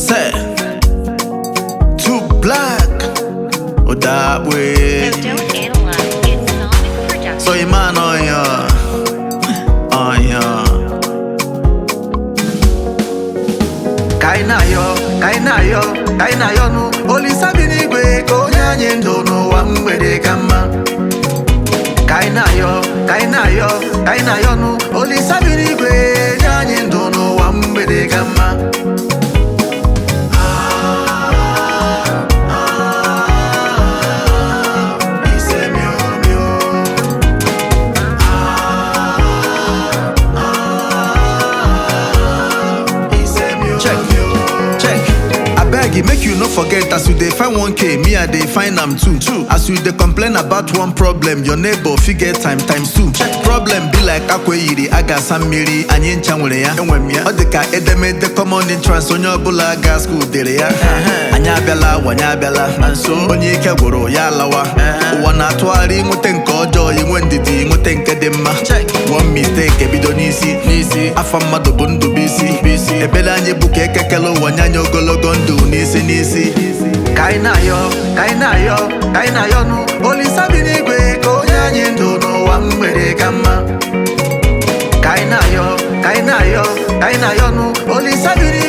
Say, Too Black, Odabwe. So don't analyze. It's Sonic Production. So man on ya, on ya. Kainayo, kainayo, kainayo nu. Olisa bi n'igwe ka onye anyị ndụ n'ụwa mgbede ka mma. Kainayo, kainayo, kainayo nu. Olisa bi n'igwe nye anyị ndụ n'ụwa mgbede ka mma. Ise mio mio. Check, check. Abeg, make you no forget as you dey find 1K, me I dey find am too. As you dey complain about one problem, your neighbor fit get time times two. Problem be like akwa eyiri a ga-asa mmiri, anyị ncha nwere ya. Enwe m ya. Ọ dị ka edemede common entrance onye ọbụla ga school dere ya. Anyị abịala, wanye abịala. Na nso onye ike gwụrụ ya alawa. Ụwa na-atụgharị nweta nke ọjọọ, inwe ndidi nweta nke dị mma. One mistake ebido n'isi n'isi. Afọ mmadụ bụ ndụ bụ isi bụ isi. Ebele anyị bụ ka ekekele ụwa nye anyị ogologo ndụ n'isi n'isi. Ka anyị na-ayọ, ka anyị na-ayọ, ka anyị na-ayọ nụ. Olisa bi n'igwe ka onye anyị ndụ n'ụwa mgbede ka mma. Ka anyị na-ayọ, ka anyị na-ayọ, ka anyị na-ayọ nụ. Olisa bi n'igwe.